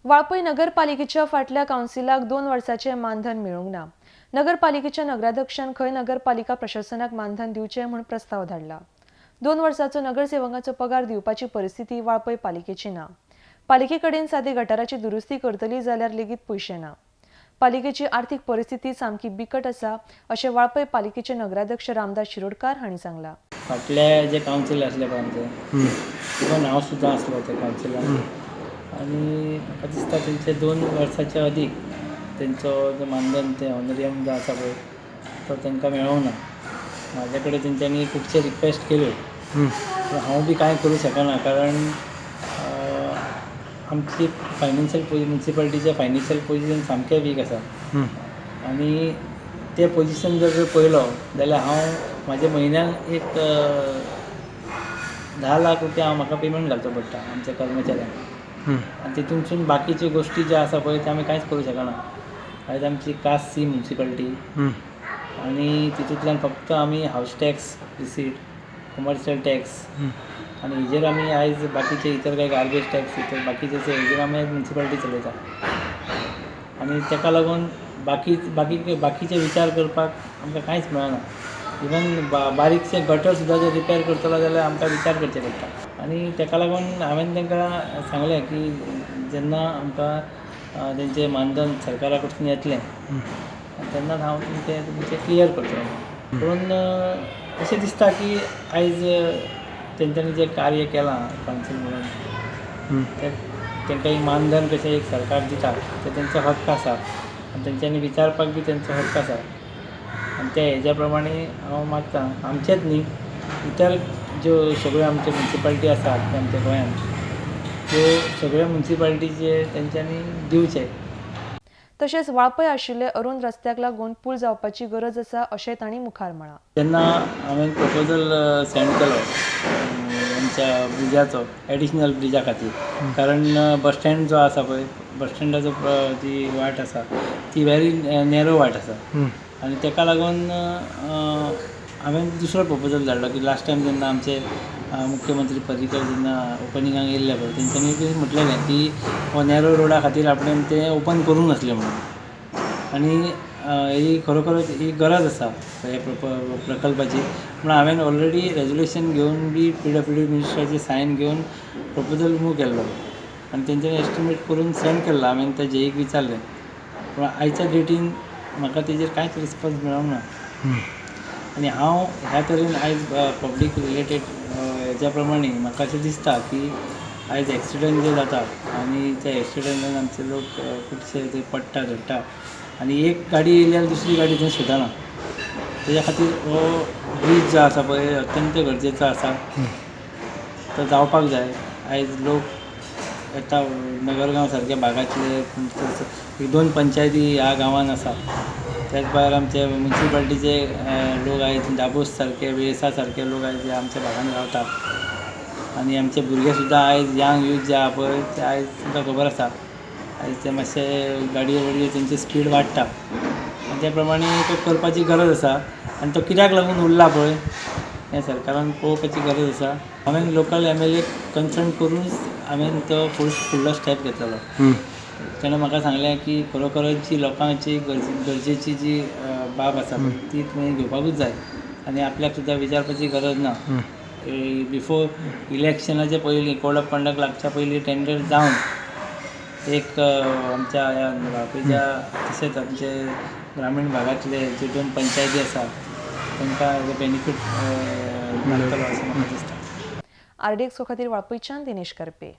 वाळपय नगरपालिकेच्या फाटल्या कावन्सिलाक 2 वर्सांचें मानधन मेळूंक ना. नगरपालिकेच्या नगराध्यक्षान खंय नगरपालिका प्रशासनाक मानधन दिवचें म्हूण प्रस्ताव धाडला. 2 वर्सांचो नगरसेवकांचो पगार दिवपाची परिस्थिती वाळपय पालिकेची ना. पालिके कडेन सादी गटाराची दुरुस्ती करतली जाल्यार लेगीत पयशे ना. पालिकेची आर्थिक परिस्थिती सामकी बिकट आसा अशें वाळपय पालिकेचे नगराध्यक्ष रामदास शिरोडकार हांणी सांगलां. फाटले जे कावन्सिल आसले पळय आमचे, इवन हांव सुद्दां आसलो त्या कावन्सिलान, आनी म्हाका दिसता तेंचे 2 वर्साच्या अदीक तेंचो जो मानधन तें ऑनरियम जो आसा पळय तो तांकां मेळोंक ना. म्हाजे कडेन तेंच्यांनी खुबशे रिक्वेस्ट केल्यो, पूण हांव बी कांय करूं शकना, कारण आमची फायनान्शियल पोजिशन, मुन्सिपालिटीचें फायनान्शियल पोजिशन सामकें वीक आसा. आनी तें पोजिशन जर पळयलो जाल्यार हांव म्हाज्या म्हयन्याक एक 10 लाख रुपया हांव म्हाका पेमेंट घालचो पडटा आमच्या कर्मचाऱ्यांक. आनी तितूनसून बाकीच्यो गोश्टी ज्यो आसा पळय त्यो आमी कांयच करूं शकना. आयज आमची कास्ट सी मुन्सिपालिटी, आनी तितूंतल्यान फक्त आमी house tax receipt, commercial tax आनी हेजेर आमी आयज बाकीचे इतर काय गार्बेज टॅक्स इतर बाकीचे हेजेर आमी आयज मुन्सिपालिटी चलयता. आनी ताका लागून बाकी बाकी बाकीचे विचार करपाक आमकां कांयच मेळना. इवन बारीकशे गटर सुद्दां जर रिपेर करतलो जाल्यार आमकां विचार करचे पडटा. आनी ताका लागून हांवें तांकां सांगलें की जेन्ना आमकां तेंचें मानधन सरकारा कडसून येतलें तेन्नाच हांव तुमचें तुमचें क्लियर करतलो. पूण अशें दिसता की आयज तेंच्यांनी जें कार्य केलां कावन्सील म्हणून तें तांकां एक मानधन कशें एक सरकार दिता तें तेंचो हक्क आसा, आनी तेंच्यांनी विचारपाक बी तेंचो हक्क आसा. आनी त्या हेज्या प्रमाणे हांव मागता, आमचेच न्ही इतर ज्यो सगळ्यो आमच्यो मुन्सिपालिटी आसात आमच्या गोंयांत त्यो सगळ्यो मुन्सिपालिटीचे तेंच्यांनी दिवचे. तशेंच वाळपय आशिल्ले अरुण रस्त्याक लागून पूल जावपाची गरज आसा अशें तांणी मुखार म्हळां. तेन्ना हांवें प्रपोजल सेंड केलो आमच्या ब्रिजाचो, एडिशनल ब्रिजा खातीर, कारण बस स्टँड जो आसा पळय, बस स्टँडाचो जी वाट आसा ती व्हेरी नॅरो वाट आसा. आनी ताका लागून हांवें दुसरो प्रपोजल धाडलो की लास्ट टायम जेन्ना आमचे मुख्यमंत्री पर्रीकर जेन्ना ओपनिंगाक येयल्ले पळय तेंच्यांनी बी म्हटलेलें की हो नॅरो रोडा खातीर आपणें तें ओपन करूंक नासलें म्हणून. आनी ही खरोखरच ही गरज आसा ह्या प्रकल्पाची. पूण हांवें ऑलरेडी रेजोल्युशन घेवन बी पीडब्ल्यूडी मिनिस्टराची सायन घेवन प्रपोजल मूव केल्लो आनी तेंच्यांनी एस्टिमेट करून सेंड केल्लो. हांवें त्या जेईक विचारलें, पूण आयच्या डेटीन म्हाका तेजेर कांयच रिस्पॉन्स मेळोंक ना. आनी हांव ह्या तरेन आयज पब्लीक रिलेटेड हेज्या प्रमाणे म्हाका अशें दिसता की आयज एक्सिडंट जे जाता आनी त्या एक्सिडंटान आमचे लोक खुबशे ते पडटा झडटा आनी एक गाडी येयली जाल्यार दुसरी गाडी थंय सुदारना. तेज्या खातीर हो ब्रीज जो आसा पळय अत्यंत गरजेचो आसा, तो जावपाक जाय. आयज लोक येता नगरगांव सारक्या भागांतले, एक 2 पंचायती ह्या गांवांत आसा, त्याच भायर आमचे मुन्सिपालिटीचे लोक आयज दाबोस सारके, वेळसा सारके लोक आयज आमच्या भागांत रावता. आनी आमचे भुरगे सुद्दां आयज यंग यूथ जे आहा पळय ते आयज तुमकां खबर आसा आयज ते मातशे गाडये वडये तेंची स्पीड वाडटा आनी त्या प्रमाणे तो करपाची गरज आसा. आनी तो कित्याक लागून उरला पळय हें सरकारान पळोवपाची गरज आसा. हांवें लोकल एमएलए कन्सर्न करूनच हांवें तो फुडलो स्टेप घेतलेलो. तेणें म्हाका सांगलें की खरोखरच जी लोकांची गरजेची जी बाब आसा ती तुवें घेवपाकूच जाय आनी आपल्याक सुद्दां विचारपाची गरज ना. बिफोर इलेक्शनाच्या पयलीं कोड ऑफ कंडक्ट लागच्या पयलीं टेंडर जावन एक आमच्या ह्या वाळपयच्या तशेंच आमचे ग्रामीण भागांतले जे 2 पंचायती आसा तांकां बेनिफीट मेळटलो अशें म्हाका दिसता. आरडीएक्स खातीर वाळपयच्यान दिनेश कर्पे.